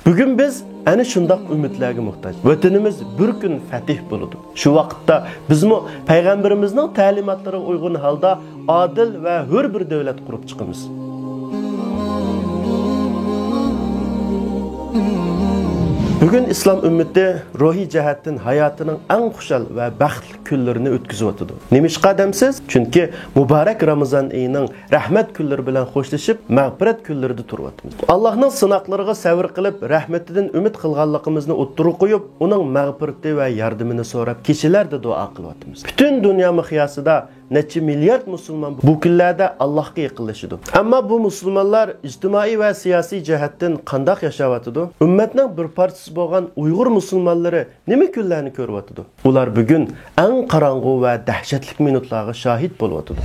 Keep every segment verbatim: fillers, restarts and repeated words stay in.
بۈگۈن بىز ئەنە شۇنداق ئۈمىدلەرگە موھتاج. ۋەتىنىمىز بىر كۈن فەتىھ بولىدۇ. شۇ ۋاقىتتا بىزمۇ پەيغەمبىرىمىزنىڭ تەلىماتلىرىغا ئۇيغۇن ھالدا ئادىل ۋە ھۆر بىر دۆلەت قۇرۇپ چىقىمىز. بۈگۈن ئىسلام ئۈممىتى روھىي جەھەتتىن ھاياتىنىڭ ئەڭ خۇشال ۋە بەختلىك كۈنلىرىنى ئۆتكۈزۈۋاتىدۇ. نېمىشقا دەمسىز؟ چۈنكى مۇبارەك رامىزان ئېيىنىڭ رەھمەت كۈنلىرى بىلەن خوشلىشىپ، مەغپىرەت كۈنلىرىدە تۇرۇۋاتىمىز. ئاللاھنىڭ سىناقلىرىغا سەۋر قىلىپ، رەھمىتىدىن ئۈمىد قىلغانلىقىمىزنى ئوتتۇرىغا قويۇپ، ئۇنىڭ مەغپىرىتى ۋە ياردىمىنى سوراپ، كېچىلەردە دۇئا قىلىۋاتىمىز. پۈتۈن دۇنيا مىقياسىدا نەچچە مىليارد مۇسۇلمان بۇ كۈنلەردە ئاللاھقا يېقىنلىشىدۇ. ئەمما بۇ مۇسۇلمانلار ئىجتىمائىي ۋە سىياسىي جەھەتتىن قانداق ياشاۋاتىدۇ؟ ئۈممەتنىڭ بىر پارچىسى بولغان ئۇيغۇر مۇسۇلمانلىرى نېمە كۈنلەرنى كۆرۈۋاتىدۇ؟ ئۇلار بۈگۈن ئەڭ قاراڭغۇ ۋە دەھشەتلىك مىنۇتلارغا شاھىت بولۇۋاتىدۇ.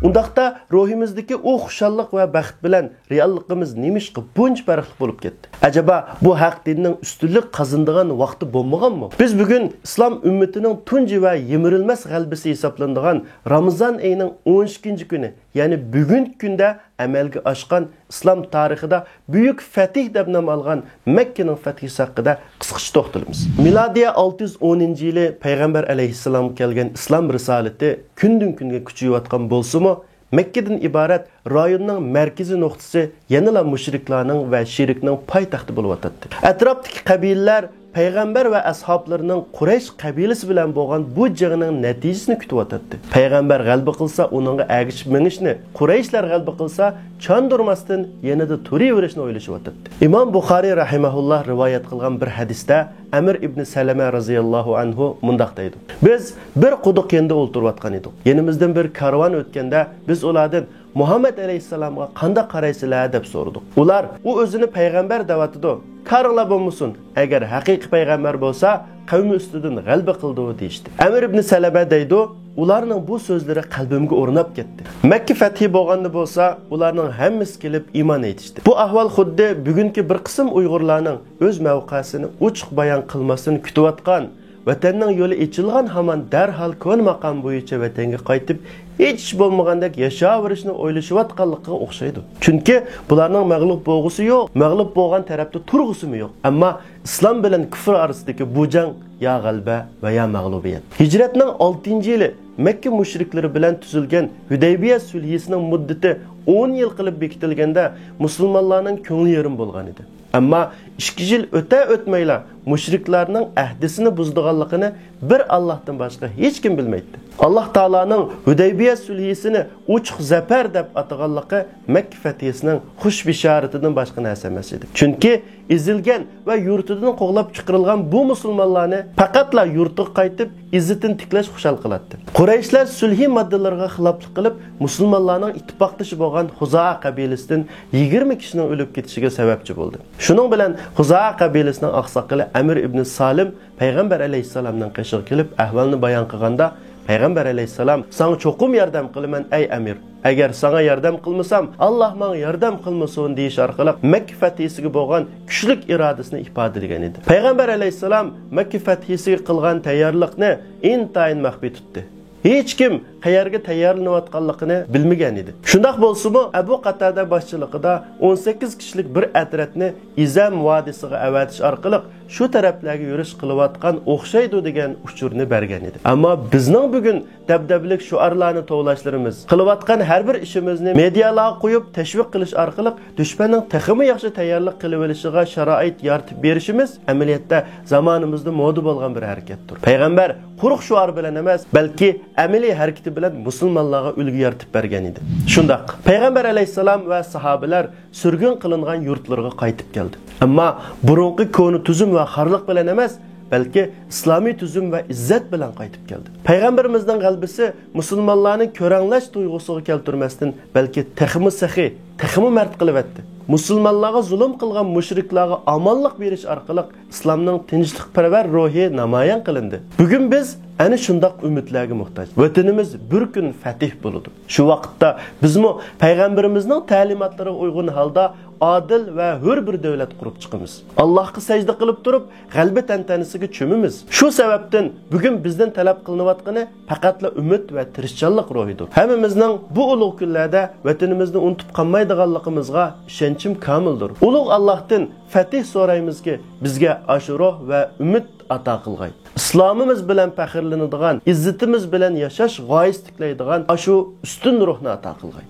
ئۇنداقتا روھىمىزدىكى ئۇ خۇشاللىق ۋە بەخت بىلەن رېئاللىقىمىز نېمىشقا بۇنچە پەرقلىق بولۇپ كەتتى؟ ئەجەبا بۇ ھەق دىننىڭ ئۈستۈنلۈك قازىنىدىغان ۋاقتى بولمىغانمۇ؟ بىز بۈگۈن ئىسلام ئۈممىتىنىڭ تۇنجى ۋە يىمىرىلمەس غەلىبىسى ھېسابلىنىدىغان رامىزان ئېيىنىڭ ئون ئىككىنچى كۈنى، يەنى بۈگۈنكى كۈندە ئەمەلگە ئاشقان ئىسلام تارىخىدا بۈيۈك فەتىھ دەپ نام ئالغان مەككىنىڭ فەتھىسى ھەققىدە قىسقىچە توختىلىمىز. مىلادىيە ئالتە يۈز ئونىنچى يىلى پەيغەمبەر ئەلەيھىسسالامغا كەلگەن ئىسلام رىسالىتى كۈندىن-كۈنگە كۈچىيىۋاتقان بولسىمۇ، مەككىدىن ئىبارەت رايوننىڭ مەركىزىي نۇقتىسى يەنىلا مۇشرىكلارنىڭ ۋە شېرىكنىڭ پايتەختى بولۇۋاتاتتى. ئەتراپتىكى قەبىلىلەر پەيغەمبەر ۋە ئەسھابلىرىنىڭ قۇرەيش قەبىلىسى بىلەن بولغان بۇ جېڭىنىڭ نەتىجىسىنى كۈتۈۋاتاتتى. پەيغەمبەر غەلىبە قىلسا، ئۇنىڭغا ئەگىشىپ مېڭىشنى، قۇرەيشلەر غەلىبە قىلسا، چاندۇرماستىن يېنىدا تۇرۇۋېرىشنى ئويلىشىۋاتاتتى. ئىمام بۇخارىي رەھىمەھۇللاھ رىۋايەت قىلغان بىر ھەدىستە ئەمىر ئىبنى سەلەمە رەزىياللاھۇ ئەنھۇ مۇنداق دەيدۇ: بىز بىر قۇدۇق يېنىدا ئولتۇرۇۋاتقان ئىدۇق. يېنىمىزدىن بىر كارۋان ئۆتكەندە، بىز ئۇلاردىن مۇھەممەد ئەلەيھىسسالامغا قانداق قارايسىلەر؟ دەپ سورىدۇق. ئۇلار ئۇ ئۆزىنى پەيغەمبەر دەۋاتىدۇ، كارىڭلار بولمىسۇن، ئەگەر ھەقىقىي پەيغەمبەر بولسا، قەۋمى ئۈستىدىن غەلىبە قىلىدۇ، دېيىشتى. ئەمىر ئىبنى سەلەمە دەيدۇ، ئۇلارنىڭ بۇ سۆزلىرى قەلبىمگە ئورناپ كەتتى. مەككە فەتھى بولغاندا بولسا، ئۇلارنىڭ ھەممىسى كېلىپ ئىمان ئېيتىشتى. بۇ ئەھۋال خۇددى بۈگۈنكى بىر قىسىم ئۇيغۇرلارنىڭ ئۆز مەۋقەسىنى ئوچۇق بايان قىلماستىن كۈتۈۋاتقان، ۋەتەننىڭ يولى ئېچىلغان ھامان دەرھال كونا ماقام بويىچە ۋەتەنگە قايتىپ، ھېچ ئىش بولمىغاندەك ياشاۋېرىشنى ئويلىشىۋاتقانلىقىغا ئوخشايدۇ. چۈنكى بۇلارنىڭ مەغلۇپ بولغۇسى يوق، مەغلۇپ بولغان تەرەپتە تۇرغۇسىمۇ يوق. ئەمما ئىسلام بىلەن كۇفر ئارىسىدىكى بۇ جەڭ يا غەلىبە ۋە يا مەغلۇبىيەت. ھىجرەتنىڭ ئالتىنچى يىلى مەككە مۇشرىكلىرى بىلەن تۈزۈلگەن ھۈدەيبىيە سۈلھىسىنىڭ مۇددىتى ئون يىل قىلىپ بېكىتىلگەندە، مۇسۇلمانلارنىڭ كۆڭلى يېرىم بولغان ئىدى. ئەمما ئىككى يىل ئۆتە-ئۆتمەيلا مۇشرىكلارنىڭ ئەھدىسىنى بۇزىدىغانلىقىنى بىر ئاللاھتىن باشقا ھېچكىم بىلمەيتتى. ئاللاھ تائالانىڭ ھۈدەيبىيە سۈلھىسىنى ئوچۇق زەپەر دەپ ئاتىغانلىقى مەككە فەتھىسىنىڭ خۇش بېشارىتىدىن باشقا نەرسە ئەمەس ئىدى. چۈنكى ئېزىلگەن ۋە يۇرتىدىن قوغلاپ چىقىرىلغان بۇ مۇسۇلمانلارنى پەقەتلا يۇرتىغا قايتىپ، ئىززىتىنى تىكلەش خۇشال قىلاتتى. قۇرەيشلەر سۈلھى ماددىلىرىغا خىلاپلىق قىلىپ، مۇسۇلمانلارنىڭ ئىتتىپاقدىشى بولغان خۇزائا قەبىلىسىدىن يىگىرمە كىشىنىڭ ئۆلۈپ كېتىشىگە سەۋەبچى بولدى. شۇنىڭ بىلەن خۇزائا قەبىلىسىنىڭ ئاقساقىلى ئەمىر ئىبنى سالىم پەيغەمبەر ئەلەيھىسسالامنىڭ قېشىغا كېلىپ ئەھۋالنى بايان قىلغاندا، پەيغەمبەر ئەلەيھىسسالام، ساڭا چوقۇم ياردەم قىلىمەن، ئەي ئەمىر. ئەگەر ساڭا ياردەم قىلمىسام، ئاللاھ ماڭا ياردەم قىلمىسۇن، دېيىش ئارقىلىق مەككە فەتھىسىگە بولغان كۈچلۈك ئىرادىسىنى ئىپادىلىگەن ئىدى. پەيغەمبەر ئەلەيھىسسالام مەككە فەتھىسىگە قىلغان تەييارلىقنى ئىنتايىن مەخپىي تۇتتى. ھېچكىم قەيەرگە تەييارلىنىۋاتقانلىقىنى بىلمىگەن ئىدى. شۇنداق بولسىمۇ، ئەبۇ قاتادە باشچىلىقىدا ئون سەككىز كىشىلىك بىر ئەترەتنى ئىزەم ۋادىسىغا ئەۋەتىش ئارقىلىق شۇ تەرەپلەرگە يۈرۈش قىلىۋاتقان ئوخشايدۇ دېگەن ئۇچۇرنى بەرگەن ئىدى. ئەمما بىزنىڭ بۈگۈن دەبدەبىلىك شوئارلارنى توۋلاشلىرىمىز، قىلىۋاتقان ھەر بىر ئىشىمىزنى مېدىيالارغا قويۇپ تەشۋىق قىلىش ئارقىلىق دۈشمەننىڭ تېخىمۇ ياخشى تەييارلىق قىلىۋېلىشىغا شارائىت يارىتىپ بېرىشىمىز ئەمەلىيەتتە زامانىمىزدا مودا بولغان بىر ھەرىكەتتۇر. پەيغەمبەر قۇرۇق شوئار بىلەن ئەمەس، بەلكى ئەمەلىي ھەرىكىتى بىلەن مۇسۇلمانلارغا ئۈلگە يارىتىپ بەرگەن ئىدى. شۇنداق، پەيغەمبەر ئەلەيھىسسالام ۋە ساھابىلەر سۈرگۈن قىلىنغان يۇرتلىرىغا قايتىپ كەلدى. ئەمما بۇرۇنقى كونا تۈزۈم ۋە خارلىق بىلەن ئەمەس، بەلكى ئىسلامىي تۈزۈم ۋە ئىززەت بىلەن قايتىپ كەلدى. پەيغەمبىرىمىزنىڭ غەلىبىسى مۇسۇلمانلارنى كۆرەڭلەش تۇيغۇسىغا كەلتۈرمەستىن، بەلكى تېخىمۇ سېخىي، تېخىمۇ مەرد قىلىۋەتتى. مۇسۇلمانلارغا زۇلۇم قىلغان مۇشرىكلارغا ئامانلىق بېرىش ئارقىلىق ئىسلامنىڭ تىنچلىقپەرۋەر روھى نامايان قىلىندى. بۈگۈن بىز ئەنە شۇنداق ئۈمىدلەرگە موھتاج. ۋەتىنىمىز بىر كۈن فەتىھ بولىدۇ. شۇ ۋاقىتتا بىزمۇ پەيغەمبىرىمىزنىڭ تەلىماتلىرىغا ئۇيغۇن ھالدا ئادىل ۋە ھۆر بىر دۆلەت قۇرۇپ چىقىمىز. ئاللاھقا سەجدە قىلىپ تۇرۇپ، غەلىبە تەنتەنىسىگە چۆمىمىز. شۇ سەۋەبتىن بۈگۈن بىزدىن تەلەپ قىلىنىۋاتقىنى پەقەتلا ئۈمىد ۋە تىرىشچانلىق روھىدۇر. ھەممىمىزنىڭ بۇ ئۇلۇغ كۈنلەردە ۋەتىنىمىزنى ئۇنتۇپ قالمايدىغانلىقىمىزغا ئىشەنچىم كامىلدۇر. ئۇلۇغ ئاللاھتىن پەتىھ سورايمىزكى، بىزگە ئاشۇ روھ ۋە ئۈمىد ئاتا قىلغاي. ئىسلامىمىز بىلەن پەخىرلىنىدىغان، ئىززىتىمىز بىلەن ياشاش غايىسى تىكلەيدىغان ئاشۇ ئۈستۈن روھنى ئاتا قىلغاي.